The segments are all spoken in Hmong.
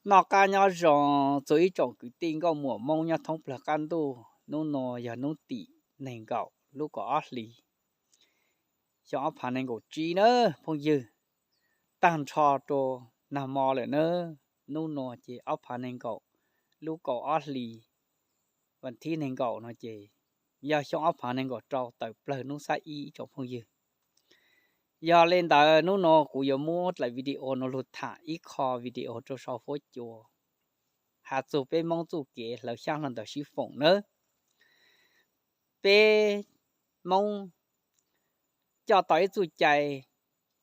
Noj qab nyob zoo txog ib tsoom kwv tij nkauj muam Hmoob nyob thoob plaws qab ntuj. Hnub no yog hnub tim nees nkaum lub kaum ob hlis, xyoo ob phav nees nkaum tsib na phooj ywg. Tag nrho rau nag hmo lawm na, hnub no ces ob phav nees nkaum lub kaum ob hlis, vas thib nees nkaum no ces yog xyoo ob phav nees nkaum rau tawm plaws hnub xab ib ib tsoom phooj ywg. Yog li ntawd hnub no kuv yuav muab dlaim video no lug tham ib qho video rau sau fuab cua, has txug peb Hmoob txuj kev hlawv xyaab hlo ntawd sib foom nawb. Peb Hmoob coj tau ib txuj cai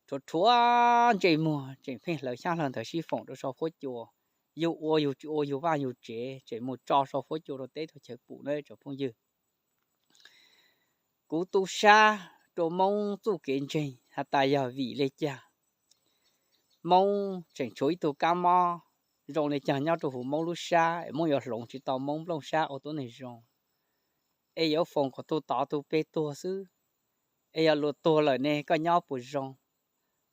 rhuav rhuav ntsej muag tseem pheej hlawv xyaab hlo ntawd sib foom rau sau fuab cua. Yug ua yug tsis ua yug vaaj yug tsev tseem mus tso sau fuab cua rau teb rau chaw pum na tsoom phooj ywg. Kuv tu sab rua Moob txuj kev ntseeg has tas yog vim le caag Moob tseem tshuav ib tug kaab mob zoo le caag nyob rua huv Moob lub sab es Moob yuav hloov tsis tau Moob nplooj sab ua tuab neeg zoo. Es yuav foom kom tug tod tug peg tuag xwb, es yog luas tuag lawm ne koj nyob puas zoo?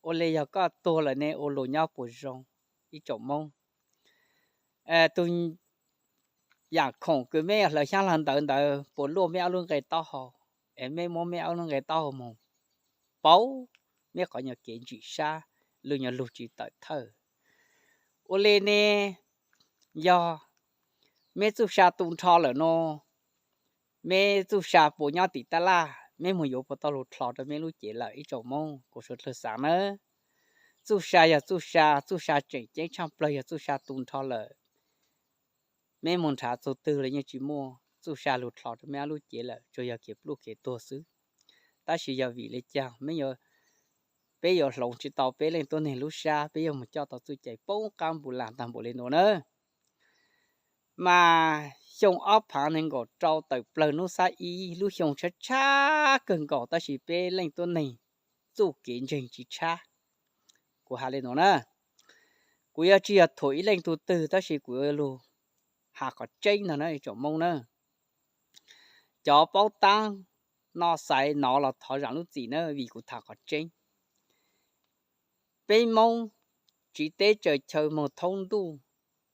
Ua le yog koj tuag lawm ne ua luas nyob puas zoo? Ib tsoom Moob, tug yaam khoom kws meb hlawv xyaab hlawv ntawv ntawd puas luaj meb ob lub nqe taub hau, es meb muab meb ob lub nqe taub hau moog pauv meb qhov nyuag kev ntsim sab, lug nyuag lug tsis tawm thawj. Ua le ne, yog meb txuj sa tu nrho lawm no, meb txuj sa puas nyob tim taj laj, meb moog yuav puas tau lug dlhos rua meb lub cev lawm? Ib tsoom Moob, kuv suav dlawg xaav nawb. Txuj sa yog txuj sa, txuj sa tseem ceeb tshaaj plawg yog txuj sa tu nrho lawm. Meb moog nrhav txug twg los yeej tsis muaj txuj sa lug dlhos rua meb ob lub cev lawm, tsuas yog kev pluj kev tuag xwb. Tab sis yog vim le caag meb, peb yuav hloov tsis tau peb leej tuab neeg lub sab, peb yuav moog coj tau txuj cai poob qaab npuj lag taag npaum le nuav na? Mas xyoo ob phaav nees nkaum rau tawm plawg nub xab ib, lub xyoo tshab tshab kawg nkaus, tab sis peb leej tuab neeg txuj kev ntseeg tsis tshab. Kuv has le nuav na, kuv yuav tsis yog thuam ib leej tug twg, tab sis kuv yuav lug has qhov tseeb ntag na ib tsoom Moob na. Cov paub taab, noj xaiv nov los thov zaam lub txim na, vim kuv tham qhov tseeb. Peb Moob tsiv teb tsaws chaw moog thoob ntuj,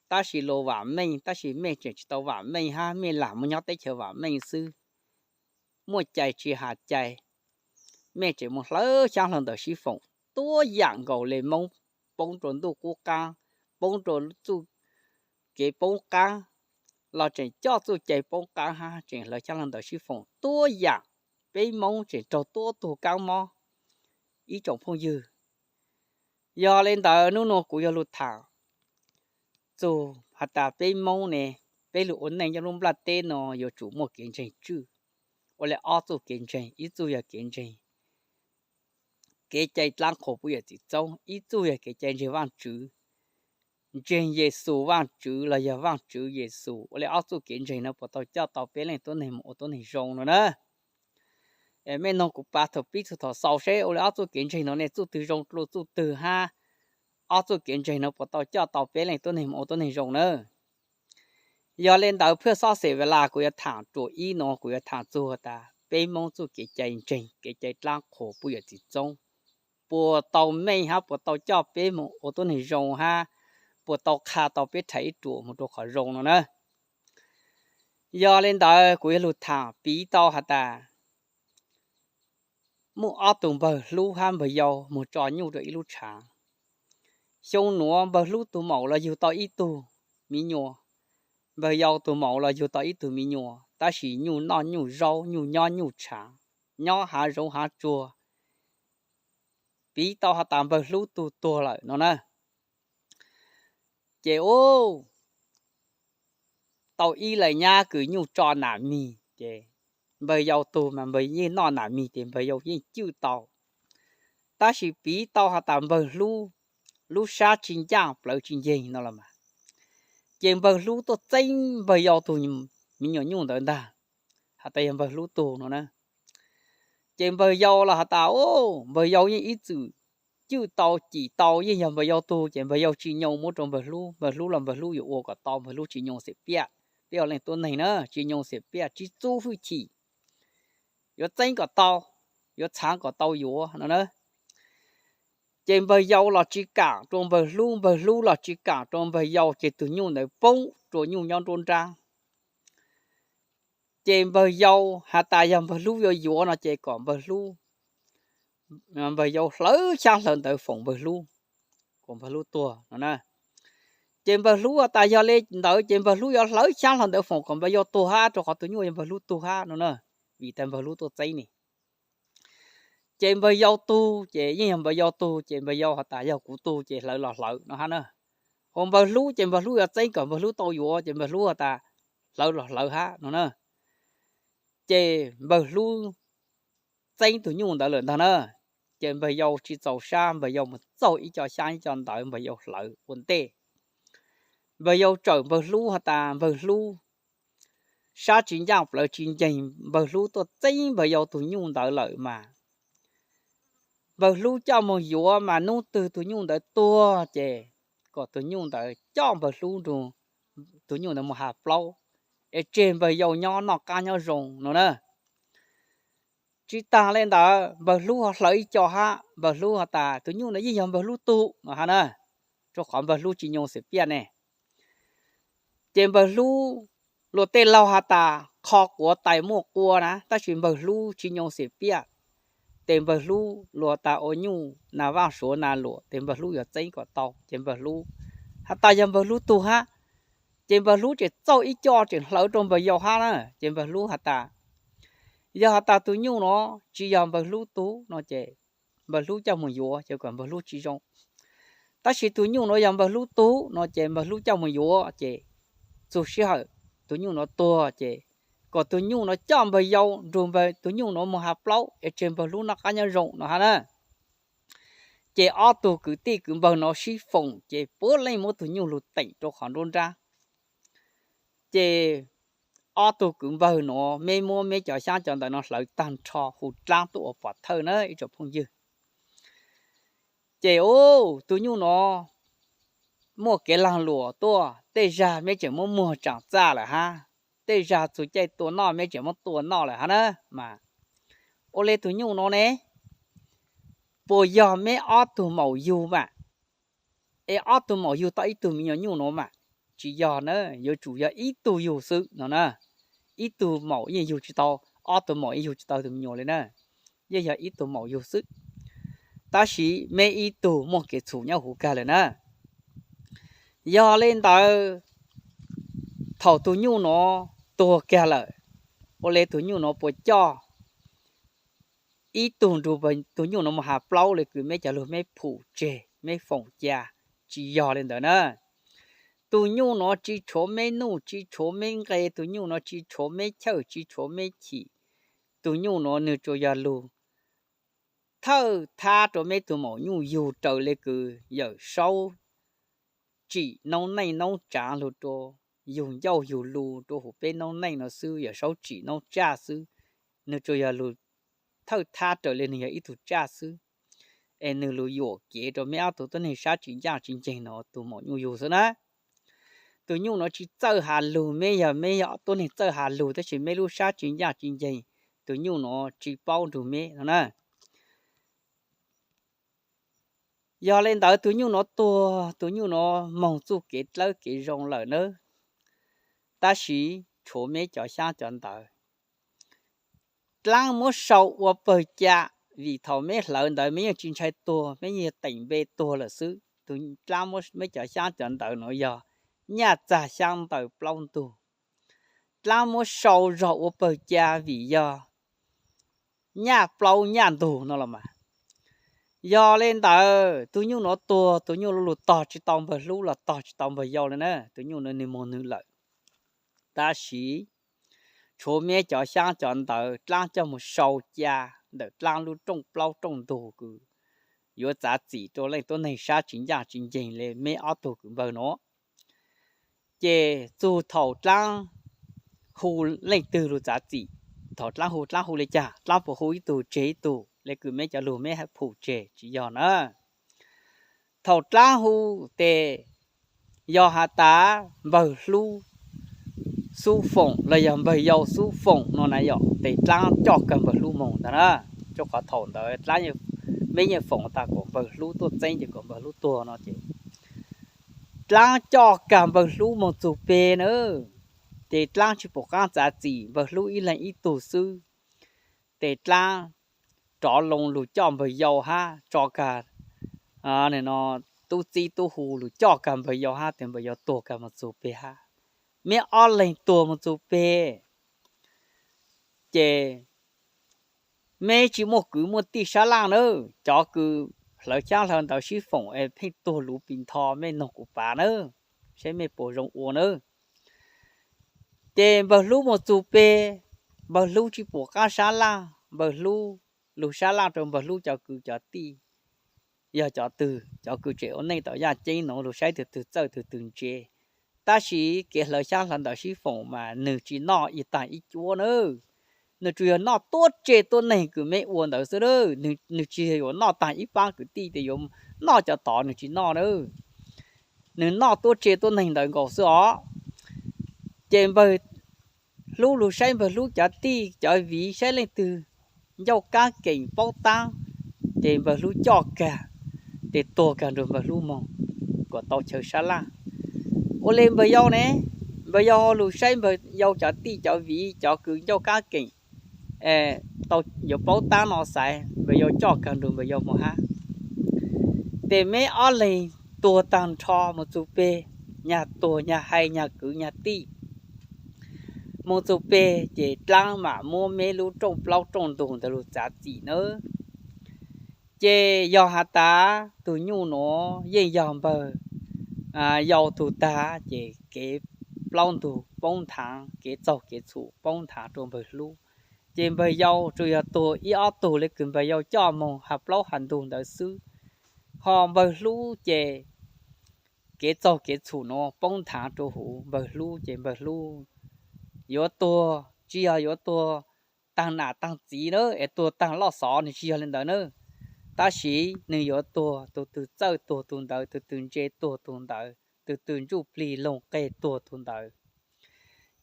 tab sis luas vaam meej, tab sis mej tseem tsis tau vaam meej hab, mej lam moog nyob teb chaws vaam meej xwb. Muaj cai tsis has cai, mej tseem moog hlawv xyaab hlawv ntawv sib foom tuab yaam nkaus le Moob poob rua ntuj qub qaab, poob rua txuj kev poob qaab, los tseem coj txuj cai poob qaab hab tseem hlawv xyaab hlawv ntawv sib foom tuab yaam. Peb Moob tseem raug tuab tug kaab mob, ib tsoom phooj ywg. Yog le ntawd nub nua kuv yuav lug tham txug has tas peb Moob ne, peb lug ua neej nyob lub nplaj teb no yuav tsum muaj kev ntseeg tswj. Ua le ob txuj kev ntseeg, ib txuj yog kev ntseeg kev cai dlaab qhuas puj yawm txwv txoob, ib txuj yog kev cai ntseeg Vaajtswv, ntseeg Yexus Vaajtswv los yog Vaajtswv Yexus. Ua le ob txuj kev ntseeg no puas tau coj tau peb leej tuab neeg moog ua tuab neeg zoo no na? Mej noog kuv pav thaum pib txug thaum xaus seb ua le ob txuj kev ntseeg no ne txuj twg zoo dlua txuj twg hab, ob txuj kev ntseeg no puas tau coj tau peb leej tuab neeg moog ua tuab neeg zoo na? Yog le ntawd phaj xob xes ves las kuv yuav tham ruam ib no kuv yuav tham txug tas peb Moob txuj kev cai ntseeg kev cai dlaab qhuas puj yawm txwv txoob puas tau meej hab puas tau coj peb moog ua tuab neeg zoo hab puas tau qha tau peb rhais ib ruam moog rua qhov zoo no na? Yog le ntawd kuv yuav lug tham piv tau has tas muaj ob tug npawg hlub hab npawg yau moog tso nyuj rua ib lub tshaav. Xyoo nuav npawg hlub tug maum los yug tau ib tug me nyuam, npawg yau tug maum los yug tau ib tug me nyuam, tab sis nyuj noj nyuj zaub, nyuj nyob nyuj tshaav, nyob haav zoov haav tsuag, piv tau has tas npawg hlub tug tuag lawm no na. Ces ub, tau ib leeg nyab kws nyuj tso nam mig ces npawg yau tug mas npawg yeej noj nam mig ces npawg yau yeej cwj tau. Tab sis piv tau has tas npawg hlub lub sab tsis ncaaj plawv tsis nceeg no los mas, ces npawg hlub tuaj txeeb npawg yau tug me nyuam nyuj ntawd ntag, has tas yog npawg hlub tug no na. Ces npawg yau los has tas, npawg yau yeej ib txwm cwj tau cim tau yeej yog npawg yau tug, ces npawg yau tsis nyoo muab rua npawg hlub, npawg hlub los npawg hlub yuav ua kom tau, npawg hlub tsis nyoo xiam piaj. Peb ua leej tuab neeg na tsis nyoo xiam piaj, tsis txub hwj chim, yuav txeeb kom tau, yuav txhaav kom tau yuav no na. Ces npawg yau los tsis kam rau npawg hlub, npawg hlub los tsis kam rau npawg yau, ces tus nyuj ntawd poob rua nyuj nyob nruab nrab. Ces npawg yau has tas yog npawg hlub yuav yuav no ces kom npawg hlub, npawg yau hlawv xyab hlawv ntawv foom npawg hlub, kom npawg hlub tuag no na. Ces npawg hlub has tas yog li ntawd ces npawg hlub yuav hlawv xyab hlawv ntawv foom kom npawg yau tuag hab, rau qhov tus nyuj yog npawg hlub tug hab no na, vim tas npawg hlub tuaj txeeb ni. Ces npawg yau tug ces yeej yog npawg yau tug, ces npawg yau has tas yog kuv tug ces hlawv los hlawv no hab na. Ho npawg hlub ces npawg hlub yuav txeeb kom npawg hlub tau yuav, ces npawg hlub has tas hlawv los hlawv hab no na. Ces npawg hlub txeeb tus nyuj ntawd lawm ntag na. Ces npawg yau tsis txaus sab, npawg yau mus txaug ib co xyab ib co ntawv, npawg yau hlawv ua ntej. Npawg yau tsawm npawg hlub has tas npawg hlub, sab tsis ncaj plawv tsis nceeg, npawg hlub tuaj txeeb npawg yau tus nyuj ntawd lawm mas npawg hlub coj mus yuav mas hnub twg tus nyuj ntawd tuag ces kom tus nyuj ntawd coj npawg hlub nrug tus nyuj ntawd mus has plaub, es tseg npawg yau nyob noj qab nyob zoo no na. Tsis tas li ntawd npawg hlub ho hlawv ib co hab, npawg hlub has tas tus nyuj ntawd yeej yog npawg hlub tug no hab na, rau qhov npawg hlub tsis nyoo xim piaj ne. Ces npawg hlub, luag tej laug has tas qhov quav tais muaj qua na, tab sis npawg hlub tsis nyoo xim piaj. Ces npawg hlub luag tas ua nyuj nas vaj suav nas luam, ces npawg hlub yuav txeeb kom tau, ces npawg hlub has tas yog npawg hlub tug hab. Ces npawg hlub tseem txaug ib co tseem hlawv rau npawg yau hab na, ces npawg hlub has tas yog has tas tus nyuj no tsis yog npawg hlub tug no ces npawg hlub coj mus yuav ces kom npawg hlub tsis zoo. Tab sis tus nyuj no yog npawg hlub tug no ces npawg hlub coj mus yuav ces txug sij hawm tus nyuj no tuag ces kom tus nyuj no coj npawg yau nrug tus nyuj no mus has plaub es tseg npawg hlub noj qab nyob zoo no hab na. Ces ob tug kwv tij kwv npawg no sib foom ces puav leej muab tus nyuj lug teem rau qhov nruab nrab. Ces ob tug kwv npawg no meb muab meb cov xyaab cov ntawv no hlawv tag nrho hu dlaab tuaj ua pov thawj na ib tsoom phooj ywg. Ces ub, tus nyuj no muaj kev laag luam tuaj, tej zag meb tseem muab muag tsaam txaj lawm hab, tej zag txug caij tua noj meb tseem muab tua noj lawm hab na. Mas ua le tus nyuj no ne, puas yog meb ob tug maum yug mas, es ob tug maum yug tau ib tug me nyuam nyuj no mas? Tsis yog na, yuav tsum yog ib tug yug xwb no na. Ib tug maum yeej yug tsis tau, ob tug maum yeej yug tsis tau tus me nyuam li na, yeej yog ib tug maum yug xwb. Tab sis meb ib tug muaj kev txhum nyob huv kag lawm na. Yog le ntawd, thaum tus nyuj no tuag kag lawm, ua le tus nyuj no puas coj ib tug nrug tus nyuj no mus has plaub le kws meb cov lug meb phum tseg meb foom ca? Tsis yog le ntawd na. Tus nyuj no tsis tshuav meb nuj, tsis tshuav meb nqe, tus nyuj no tsis tshuav meb chawj, tsis tshuav meb chim. Tus nyuj no nwg tsuas yog lug thawj thab rua meb tug maum nyuj yug raws le kws Yawm Saub tsim noob neej noob tsaav lug rua, yug ncauj yug lug rua huv peb noob neej no xwb, Yawm Saub tsim noob tsaj xwb. Nwg tsuas yog lug thawj thab raws le nwg yog ib tug tsaj xwb, es nwg lug yuam kev rua meb ob tug tuab neeg sab tsis ncaaj tsis nceeg no tug maum nyuj yug xwb na. Tus nyuj no tsis txawj has lug, meb yog meb yog tuab neeg txawj has lug, tab sis meb lub sab tsis ncaaj tsis nceeg, tus nyuj no tsis paub nrug meb no na. Yog le ntawd tus nyuj no tuag, tus nyuj no moog txuj kev dlawb kev zoo lawm nawb, tab sis tshuav meb cov xyaab cov ntawv. Dlaab muab sau ua pawg ca, vim thaum meb hlawv ntawd meb yeej tsis ntshai tuag, meb yeej yog teem npe tuag lawm xwb. Tus dlaab muab meb cov xyaab cov ntawv no yog nyaj txag xyaab ntawv plaub ntug. Dlaab muab sau zog ua pawg ca vim yog nyaj plaub nyaj ntug no los mas. Yog le ntawd tus nyuj no tuag, tus nyuj lug tog tsis tau npawg hlub los tog tsis tau npawg yau le na, tus nyuj no nwg moog nwg lawm. Tab sis tshuav meb cov xyaab cov ntawv dlaab coj moog sau ca ntawm dlaab lub rooj plaub rooj ntug kws yuav txav txim rua leej tuab neeg sab tsis ncaaj tsis nceeg le meb ob tug kwv npawg no. Ces txug thaum dlaab hu leej twg lug txav txim, thaum dlaab hu dlaab hu le caag, dlaab puas hu ib tug tseg ib tug le kws meb cov lug meb phum tseg? Tsis yog na. Thaum dlaab hu tes yog has tas npawg hlub xub foom los yog npawg yau xub foom no na yom, tes dlaab coj kawg npawg hlub moog ntag na. Rua qhov thaum ntawd dlaab Peb yeej foom tas kom npawg hlub tuaj txeeb ces kom npawg hlub tuag no ces dlaab coj kag npawg hlub moog txug peg na, ces dlaab tsi pum qaab txav txim, npawg hlub ib leeg ib tug xwb. Ces dlaab rov loo lug coj npawg yau hab tso kag tub txib tub hu lug coj kag npawg yau hab tes npawg yau tuag kag moog txug peg hab. Meb ob leeg tuag moog txug peg ces meb tsi muaj kwv muaj tij sab laj nawb, cov kws hlawv xyaab hlawv ntawv sib foom es pheej tuag luv pis ntho, mej noog kuv pav nawb, saib mej puas zoo ua nawb. Ces npawg hlub moog txug peg, npawg hlub tsi pum qaab sab laj, npawg hlub lug sab laj rua npawg hlub cov kwv cov tij, yog cov twg cov kws tseem ua neej tom yaj ceeb nuav lug saib tug twg txawj tug twg ntse. Tab sis kev hlawv xyaab hlawv ntawv sib foom mas nwg tsi noj ib taag ib cuab nawb, nwg tsuas yog noj tuab tseg tuab neeg kws meb ua ntawd xwb nawb, nwg tsi yog yuav noj taag ib paab kwv tij tes yuav noj cov tod nwg tsi noj nawb, nwg noj tuab tseg tuab neeg ntawd nkaus xwb os. Ces npawg hlub lug saib npawg hlub cov tij cov viv saib leej twg ncauj kaab keem paub taab, ces npawg hlub coj kag, ces tuag kag nrug npawg hlub moog kom tau chaw sab laj. Ua le npawg yau ne, npawg yau lug saib npawg yau cov tij cov viv cov kws ncauj kaab keem tau yuav paub taab no xaiv, npawg yau coj kag nrug npawg yau moog hab. Ces meb ob leeg tuag taag nrho moog txug peg, nyag tuag nyag hais nyag kwv nyag tij. Moog txug peg ces dlaab mam muab meb lub rooj plaub rooj ntug ntawd lug txav txim nawb. Ces yog has tas tug nyuj nuav yeej yog npawg yau tug tag ces kev plaub ntug poob nthav, kev txaug kev txhum poob nthav rua npawg hlub. Ces npawg yau tsuas yog tuag ib ob tug le kws npawg yau coj moog has plaub has ntug ntawd xwb, ho npawg hlub ces kev txaug kev txhum nuav poob nthav rua huv npawg hlub ces npawg hlub yuav tuag tsi yog yuav tuag taag nam taag txiv na es tuag taag loj xov, nwg tsi yog le ntawd na. Tab sis nwg yuav tuag, tug twg txawj tuag tug ntawd, tug twg ntse tuag tug ntawd, tug twg ntsuj plig loog qeg tuag tug ntawd.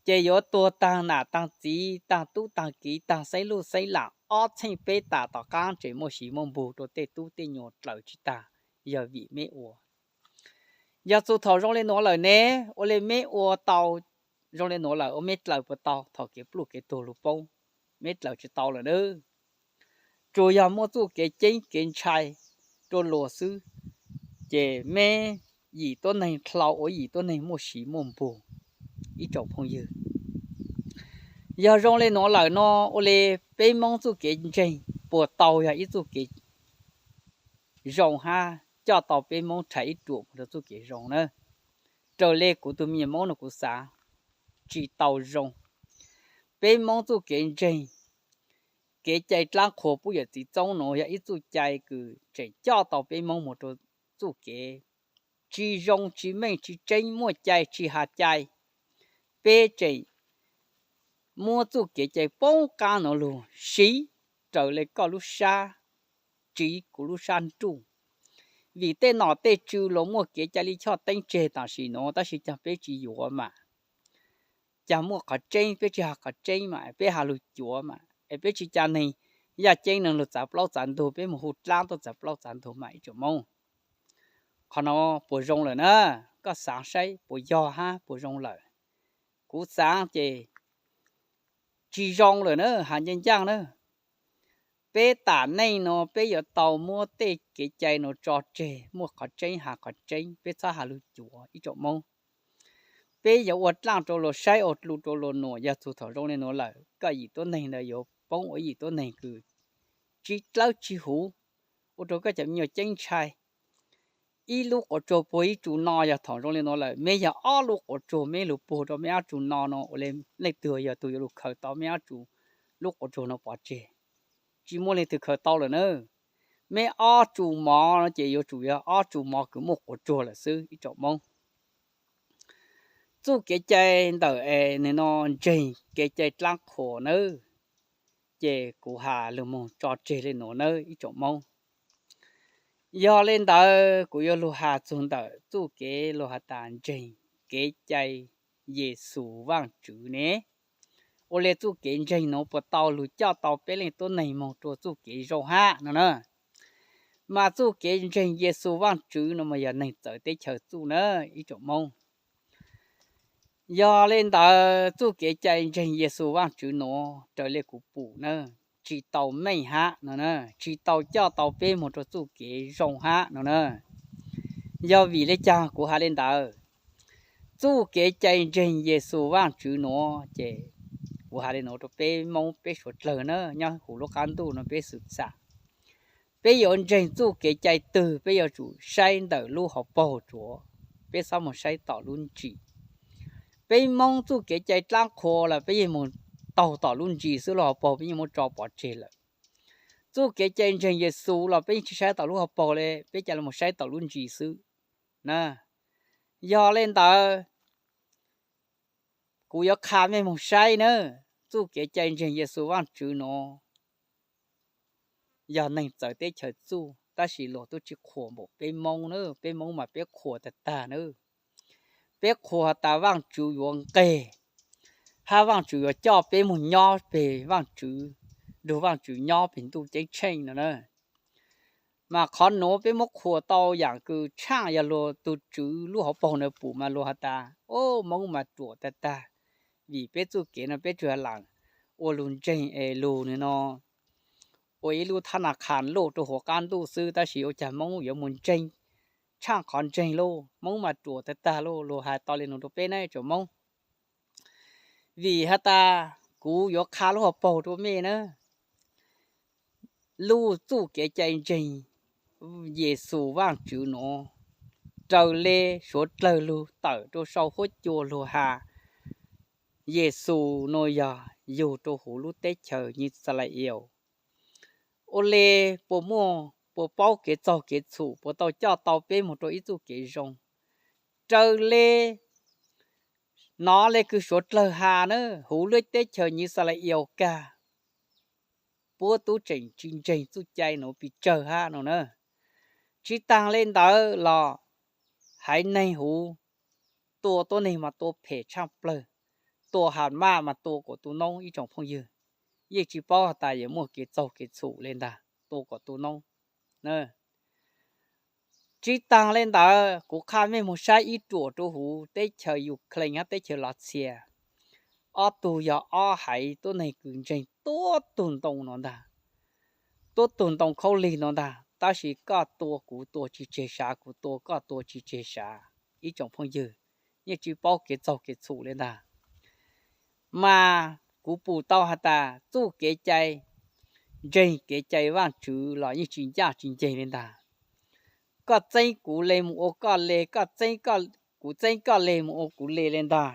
Ces yuav tuag taag nam taag txiv, taag tub taag kiv, taag xeeb luj xeeb laam, ob txheej peb tam tom qaab tseem muaj siv muaj npug rua tej tub tej nyuas dlaws tsi taag, yog vim meb ua. Yog txug thaum zoo le nuav lawm ne, ua le meb ua tau zoo le nuav lawm ua meb dlaws puas tau thaum kev pluj kev tuag lug poob? Meb dlaws tsi tau lawm na. Tsuas yog muaj txuj kev ceeb kev ntshai rua luas xwb, ces meb yim tuab neeg dlhau ua yim tuab neeg muaj siv muaj npug. Ib tsoom phooj ywg, yog zoo le nuav lawm no, ua le peb Moob txuj kev ntseeg puas tau yog ib txuj kev zoo hab coj tau peb Moob rhais ib ruam mus rua txuj kev zoo na? Raws le kuv tug me nyuam Moob no kuv xaav tsi tau zoo. Peb Moob txuj kev ntseeg, kev cai dlaab qhuas pub yawm txiv txoob nuav yog ib txuj cai kws tseem coj tau peb Moob mus rua txuj kev tsi zoo tsi meej tsi tseeb, muaj cai tsi has cai. Peb tseem muab txuj kev cai poob qaab nuav lug siv raws le koj lub sab tsiv kuv lub sab nruj. Vim tej nom tej tswv luas muaj kev cai lij choj teeb tseg tam sim nuav, tab sis caag peb tsi yuav mas, caag muaj qhov tseeb peb tsi has qhov tseeb mas, peb has lug cuav mas, es peb tsi ca neeg yaj ceeb neeg lug txav plaub txav ntug, peb mus hu dlaab tuaj txav plaub txav ntug mas ib tsoom Moob. Qhov no puas zoo lawm na? Koj xaav saib puas yog hab puas zoo lawm? Kuv xaav ces tsi zoo lawm na, has ncaaj ncaaj na. Peb tam neej nuav peb yuav tau muab tej kev cai nuav tso tseg, muaj qhov tseeb has qhov tseeb, peb txhob has lug cuav ib tsoom Moob. Peb yuav ua dlaaj rua luas saib, ua lus rua luas nuam, yog txug thaum zoo le nuav lawm koj yim tuab neeg ntawd yuav poob ua yim tuab neeg kws tsi dlawb tsi huv, ua rua koj cov me nyuam ceeb ntshai. Ib lub quas tsuag puag ib tsu no, yog thaum zoo le nuav lawm meb yog ob lub quas tsuag meb lug puag rua meb ob tsu no no, ua le leej twg yog tug yuav lug khaws tau meb ob tsu lub quas tsuag no pov tseg? Tsi muaj leej twg khaws tau lawm na. Meb ob tsu mov no ces yuav tsum yog ob tsu mov kws muaj quas tsuag lawm xwb ib tsoom Moob. Txuj kev cai ntawm es nwg no ntseeg kev cai dlaab qhuas nawb, ces kuv has lug moog tso tseg le nuav nawb ib tsoom Moob. Yog le ntawd kuv yuav lug has txug ntawm txuj kev lug has tas ntseeg kev cai Yexus Vaajtswv ne, ua le txuj kev ntseeg nuav puas tau lug coj tau peb leej tuab neeg moog rua txuj kev zoo hab no na? Mas txuj kev ntseeg Yexus Vaajtswv nuav mas yog neeg txawv teb chaws txuj na, ib tsoom Moob. Yog le ntawd txuj kev cai ntseeg Yexus Vaajtswv nuav raws le kuv pum na, tsi tau meej hab no na, tsi tau coj tau peb moog rua txuj kev zoo hab no na. Yog vim le caag kuv has le ntawd? Txuj kev cai ntseeg Yexus Vaajtswv nuav ces kuv has le nuav rua peb Moob peb suav dlawg na, nyob huv lub qaab ntuj nuav peb xwm txam. Peb yuav ntseeg txuj kev cai twg peb yuav tsum saib ntawm lub hauv paug tsuav, peb xob moog saib tom lub ntsis. Peb Moob txuj kev cai dlaab qhua los peb yeej moog taug tom lub ntsis xwb, lub hauv paug peb yeej muab tso pov tseg lawm. Txuj kev cai ntseeg Yexus los peb yeej tsi saib tom lub hauv paug le, peb ca le moog saib tom lub ntsis xwb na. Yog le ntawd, kuv yuav qha mej moog saib na, txuj kev cai ntseeg Yexus Vaajtswv nuav yog neeg txawv teb chaws txuj, tab sis luag tub tsi qhuas npaum peb Moob na, peb Moob mas peb qhuas tag tag na. Peb qhuas has tas Vaajtswv yuav nqeg, hab Vaajtswv yuav coj peb moog nyob peg Vaajtswv, nrug Vaajtswv nyob peg ntuj ceeb tsheej no na. Mas qhov nuav peb muab qhuas tau yaam kws tshaaj yog luag tug tswv lub hauv paug nuav pum mas luag has tas, o, Moob mas ruam tag tag, vim peb txuj kev no peb tsuas lam ua lug ntseeg es lug nwg no ua ib lub thab na qha luj rua huv qaab ntuj xwb, tab sis ua caag Moob yuav moog ntseeg tshaaj qhov ntseeg lauj? Moob mas ruam tag tag lauj. Luag has tau le nuav rua peb na tsoom Moob. Vim has tas kuv yuav qha lub hauv paug rua mej na. Lub txuj kev cai ntseeg Yexus Vaajtswv nuav raws le suav dlawg lug tawm rua sau huab cua lug has, Yexus nuav yog yug rua huv lub teb chaws Yixalayees. Ua le puas muaj, puas paub kev txaug kev txhum, puas tau coj tau peb moog rua ib txuj kev zoo? Raws le nov le kws suav dlawg has na, huv lub teb chaws Yixalayees kag, puab tub tseem tsi ntseeg txuj cai nuav pes tsawg hab no na. Tsi taag le ntawd los haiv neeg huv tua tuab neeg mas tua phem tshaaj plawg, tua Hamaj mas tua kuas tu noob ib tsoom phooj ywg. Yeej tsi paub has tas yuav muaj kev txaug kev txhum le ntag, tua kuas tu noob. Tsi taag le ntawd, kuv qha mej moog saib ib ruam rua huv teb chaws Ukraine hab teb chaws Lavxias. Ob tug yog ob haiv tuab neeg kws ntseeg tuab tug ntoo no ntag, tuab tug ntoo khaub lig no ntag, tab sis koj tua kuv tua tsi tseg sav, kuv tua koj tua tsi tseg sav, ib tsoom phooj ywg. Yeej tsi paub kev txaug kev txhum le ntag. Mas kuv pum tau has tas txuj kev cai ntseeg kev cai Vaajtswv los yeej tsi ncaj tsi nceeg le ntag. Koj txeeb kuv le moog ua koj le, koj txeeb, kuv txeeb koj le moog ua kuv le le ntag.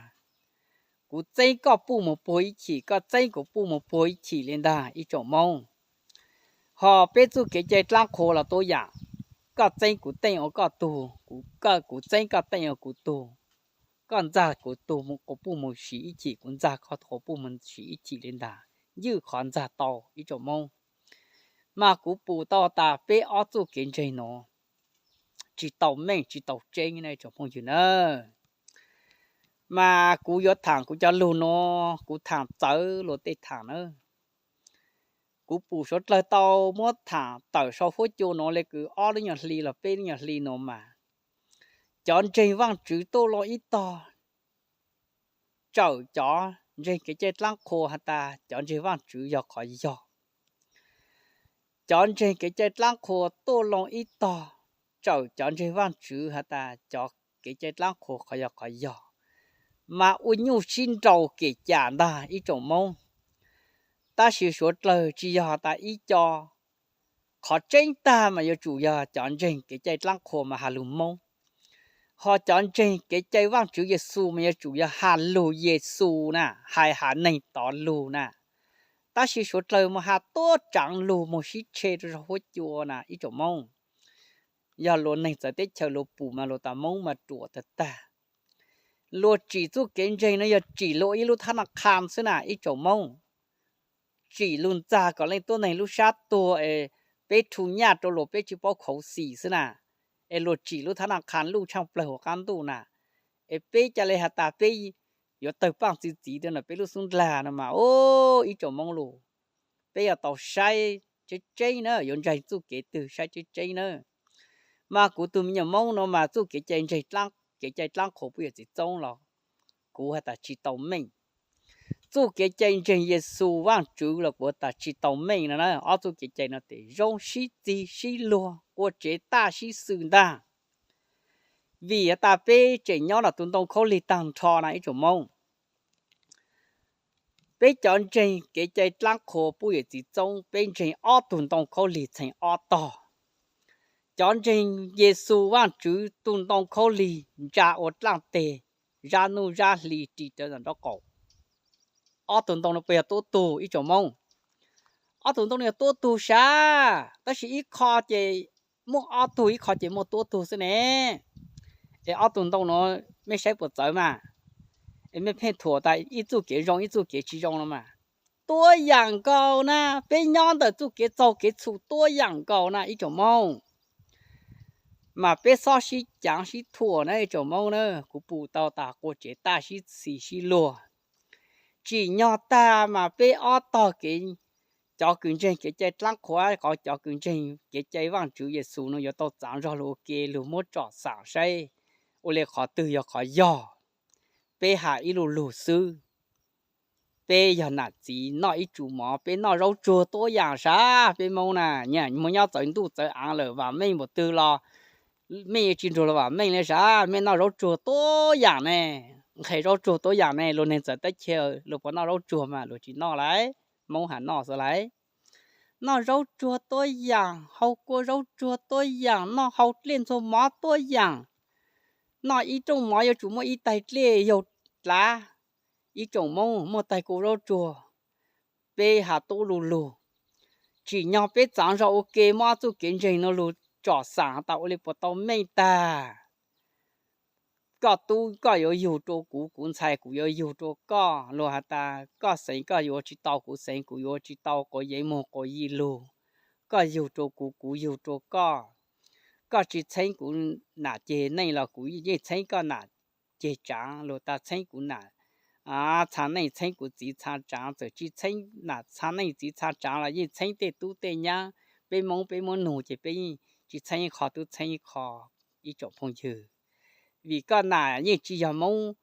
Kuv txeeb koj puj moog puag ib chim, koj txeeb kuv puj moog puag ib chim le ntag ib tsoom Moob. Ho peb txuj kev cai dlaab qhua los tuab yaam, koj txeeb kuv teej ua koj tug, kuv txeeb koj teej ua kuv tug, koj ntxag kuv tug quas puj moog siv ib chim, kuv ntxag koj quas puj moog siv ib chim le ntag, ywj qhov ntxag tau ib tsoom Moob. Mas kuv pum tau tas peb ob txuj kev ntseeg nuav tsi tau meej tsi tau tseeb na ib tsoom phooj ywg na. Mas kuv yuav thaam kuv cov lug nuav, kuv thaam txawv luag tej thaam na. Kuv pum suav dlawg tau muab thaam tawm sau huab cua nuav le kws ob lub nyuag hli los peb lub nyuag hli nuav mas, cov ntseeg Vaajtswv tuaj loo ib tog, tsawm cov ntseeg kev cai dlaab qhua has tas cov ntseeg Vaajtswv yog qhov yog. Cov ntseeg kev cai dlaab qhua tuaj loo ib tog, tsawm cov ntseeg Vaajtswv has tas cov kev cai dlaab qhua qhov yog qhov yog, mas ua nyuj sib nraus kev cai ntag ib tsoom Moob. Tab sis suav dlawg tsi yog has tas ib co, qhov tseeb tag mas yuav tsum yog cov ntseeg kev cai dlaab qhua mas has lug Moob, ho cov ntseeg kev cai Vaajtswv Yexus mas yuav tsum yog has lug Yexus na, hais has neeg tod lug na. Tab sis suav dlawg mas has tuab tsaav lug moog sib tshe rua sau huab cua na ib tsoom Moob. Yog luag neeg txawv teb chaws luag pum mas luag tas Moob mas ruam tag tag. Luag tsim txuj kev ntseeg no yog tsim luag ib lub thab na qha xwb na ib tsoom Moob. Tsim lug ntxag kom leej tuab neeg lub sab tuag es peb rhu nyaj rua luag peb tsi paub khuv xim xwb na. Es luag tsim lub thab na qha luj tshaaj plawg huv qaab ntuj na. Es peb ca le has tas peb yuav tawg paaj txi txiv rua peb lub xub ndlag no mas, o, ib tsoom Moob lug, peb yuav tau saib tseeb tseeb na, yuav ntseeg txuj kev twg saib tseeb tseeb na. Mas kuv tus me nyuam Hmoob no mas txuj kev cai ntseeg, kev cai dlaab qhuas puj yawm txiv txoob los kuv has tas tsis tau meej. Txuj kev cai ntseeg Yexus Vaajtswv los kuv has tas tsis tau meej no na. Ob txuj kev cai no tes zoo sib txig sib luag, quas tsev taj sib xwm ntag. Vim has tas peb tseem nyob nram tus ntoo khaub lig taag nrho na ib tsoom Moob. Peb cov ntseeg kev cai dlaab qhuas puj yawm txiv txoob, peb ntseeg ob tug ntoo khaub lig txheem ob tog. Cov ntseeg Yexus Vaajtswv tus ntoo khaub lig ntsa ua dlaaj teg, zab nuj zab hli ris rawv ntawm nraub qaum. Ob tug ntoo no puas yog tuab tug ib tsoom Moob? Ob tug ntoo no yog tuab tug sav, tab sis ib qho ces muaj ob tug, ib qho ces muaj tuab tug xwb ne. Es ob tug ntoo no mej saib puas txawv mas? Es mej pheej thuam tas ib txuj kev zoo ib txuj kev tsis zoo no mas. Tuab yaam nkaus na, peb nyob ntawm txuj kev txaug kev txhum tuab yaam nkaus na ib tsoom Moob. Mas peb xob sib caav sib thuam na ib tsoom Moob na, kuv pum tau tas quas tsev taj sib txig sib luag. Tsim nyog tag mas peb ob tog kev, cov kws ntseeg kev cai dlaab qhuas, qhov cov kws ntseeg kev cai Vaajtswv Yexus no yuav tau txaav zog lug ua ke, lug muab tsom xam saib ua le qhov twg yog qhov yog. Peb has ib lu lug xwb. Peb yog nam txiv noj ib tsum mov, peb noj zaub tsuag tuab yaam sav, peb Moob na. Nyaj muaj nyob txawv ntuj txawv aav lawm, vaam meej npaum twg los mej yuav tsis nrug luas vaam meej le sav, mej noj zaub tsuag tuab yaam ne. Nqhes zaub tsuag tuab yaam ne, luag neeg txawv teb chaws luag puas noj zaub tsuag mas? Luag tsis noj lauj, Moob has noj xwb lauj. Noj zaub tsuag tuab yaam, hau kua zaub tsuag tuab yaam, noj hau dlej ntxuag mov tuab yaam. Noj ib rooj mov yuav tsum muaj ib taig dlej yaug dlav, ib tsoom Moob, muaj taig kua zaub tsuag. Peb has tuab lu lug. Tsim nyog peb txaav zog ua ke muab ob txuj kev ntseeg no lug tsom xam tas ua le puas tau meej tag. Koj tub koj yuav yug rua kuv, kuv ntxhais kuv yuav yug rua koj, luag has tas koj xeev koj yuav tsis tau kuv xeev, kuv yuav tsis tau quas yeev moog quas yig lug. Koj yug rua kuv, kuv yug rua koj. Koj tsis txheeb kuv nam ceg neej los kuv yeej txheeb koj nam ceg tsaav, luag tas txheeb kuv nam txha neej txheeb kuv txiv txha tsaav, txawm tsis txheeb nam txha neej txiv txha tsaav los yeej txheeb tej tub tej nyab. Peb Moob peb muab nug ces peb yeej tsis txheeb ib qho tub txheeb ib qho, ib tsoom phooj ywg. Vim koj nam yeej tsis yog Moob,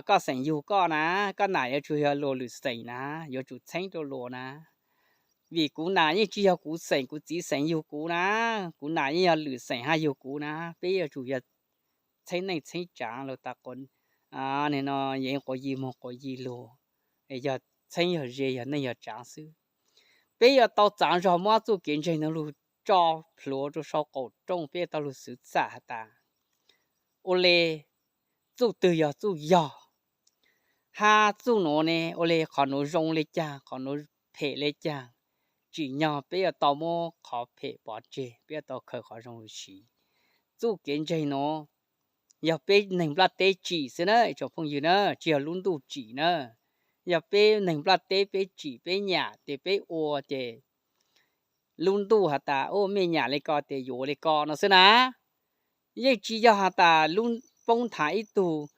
koj xeem yug koj na, koj nam yuav tsum yog luas lwm xeem na, yuav tsum txheeb rua luas na. Vim kuv nam yeej tsis yog kuv xeem, kuv txiv xeem yug kuv na, kuv nam yeej yog lwm xeem hab yug kuv na, peb yuav tsum yog txheeb neej txheeb tsaav, luag tas quas, no yeev quas yig moog quas yig lug, yog txheeb yog ze yog neej yog tsaav xwb. Peb yuav tau txaav zog muab txuj kev ntseeg no lug tso plhuav rua sau qaum rooj, peb yuav tau lug xwv txam has tas ua le txuj twg yog txuj yog, hab txuj nuav ne ua le qhov nuav zoo le caag, qhov nuav phem le caag. Tsim nyog peb yuav tau muab qhov phem pov tseg, peb yuav tau khaws qhov zoo lug siv. Txuj kev ntseeg nuav yog peb neeg nplaj teb tsim xwb na ib tsoom phooj ywg na, tsis yog lub ntuj tsim na. Yog peb neeg nplaj teb peb tsim peb nyam ces peb ua ces lub ntuj has tas, u, mej nyam le ko ces yuav ua le ko no xwb na. Yeej tsis yog has tas lub poob nthav ib tug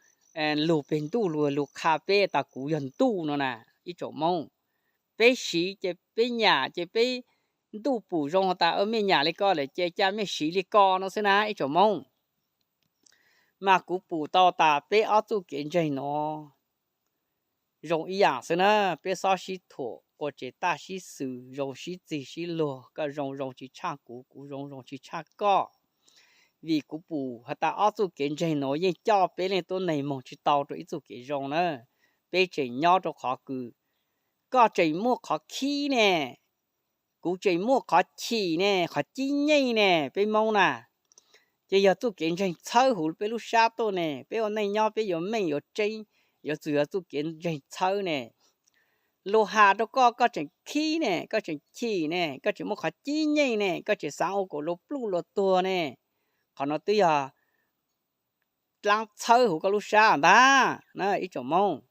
lug peg ntuj lug, lug qha peb tas kuv yog ntuj no na ib tsoom Moob. Peb siv ces peb nyam ces peb, ntuj pum zoo has tas mej nyam le ko lawm ces ca mej siv le ko no xwb na ib tsoom Moob. Mas kuv pum tau tas peb ob txuj kev ntseeg nuav zoo ib yaam xwb na, peb xob sib thuam, quas tsev taj sib xwm, zoo sib txig sib luag, koj zoo zoo tsis tshaj kuv, kuv zoo zoo tsis tshaj koj. Vim kuv pum has tas ob txuj kev ntseeg nuav yeej coj peb leej tuab neeg moog tsis tau rua ib txuj kev zoo na. Peb tseem nyob rua qhov kws koj tseem muaj qhov khib ne, kuv tseem muaj qhov chim ne, qhov cib nyeej ne, peb Moob na. Ces yog txuj kev ntseeg txhawb huv peb lub sab tuaj ne, peb ua neej nyob peb yuav meej yuav tseeb, yuav tsum yog txuj kev ntseeg txhawb ne. Luag has rua koj, koj tseem khib ne, koj tseem chim ne, koj tseem muaj qhov cib nyeej ne, koj tseem xaav ua kom luag pluj luag tuag ne. Qhov no twb yog dlaab txhawb huv koj lub sab ntag na ib tsoom Moob.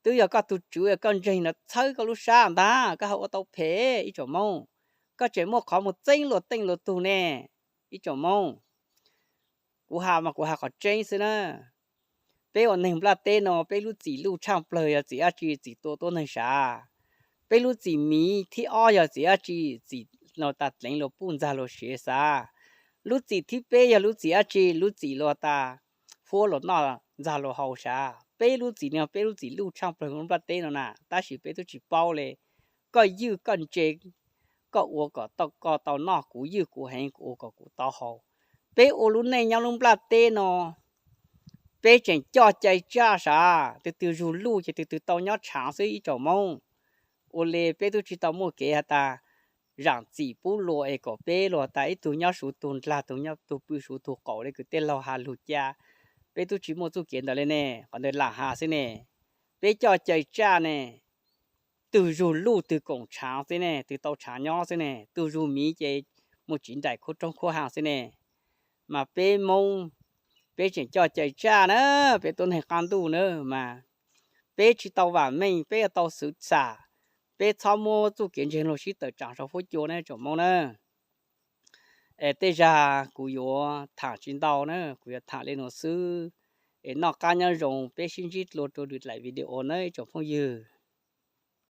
Twb yog koj tug tswv koj ntseeg no txhawb koj lub sab ntag, koj ho ua tau phem ib tsoom Moob. Koj tseem muaj qhov moog txeeb luag teej luag tug ne ib tsoom Moob. Kuv has mas kuv has qhov tseeb xwb na. Peb ua neeg nplaj teb no peb lub txim luj tshaj plawg yog txim dab tsi? Txim tua tuab neeg sav. Peb lub txim miv thib ob yog txim dab tsi? Txim luag tas dleev luag puj ntxag luag siav xav. Lub txim thib peb yog lub txim dab tsi? Lub txim luag tas huab luag noj ntxag luag haus xav. Peb lub txim no peb lub txim luj tshaj plaws lub nplaj teb no na, tab sis peb twb tsis paub li. Koj ywj koj ntse, koj ua kom tau koj tau noj, kuv ywj kuv heev, kuv ua kom kuv tau haus. Peb ua lub neej nyob lub nplaj teb no, peb tseem coj cai tsaj sav, tus twg zug luj ces tus twg tau nyob tshaav xwb ib tsoom Hmoob. Ua li peb twb tsis tau muaj kev has tas zaam txim pub luag es kom peb luag tas ib tug nyob suv tug ndlag, tug pw suv tug qaum li kwv tij laug has lug ca. Peb twb tsis muaj txuj kev ntawd li ne, qhov ntawd lam has xwb ne. Peb coj cai tsaj ne, tus zug luj twg koom tshaav xwb ne, twg tau tshaav nyob xwb ne, tus zug miv ces mus tsiv nraim khuab roob khuab hav xwb ne. Mas peb Hmoob, peb tseem coj cai tsaj na, peb tuab neeg qaab ntuj na mas peb tsis tau vam meej, peb yuav tau xwv xam, peb txhob muab txuj kev ntseeg luag sib tawm tsaam sau fuab cua na tsoom Hmoob na. Es tej zag kuv yuav tham tsis ntau na, kuv yuav tham li nuav xwb. Es noj qab nyob zoo, peb sib ntsib dlua rua lwm daim video na ib tsoom phooj ywg.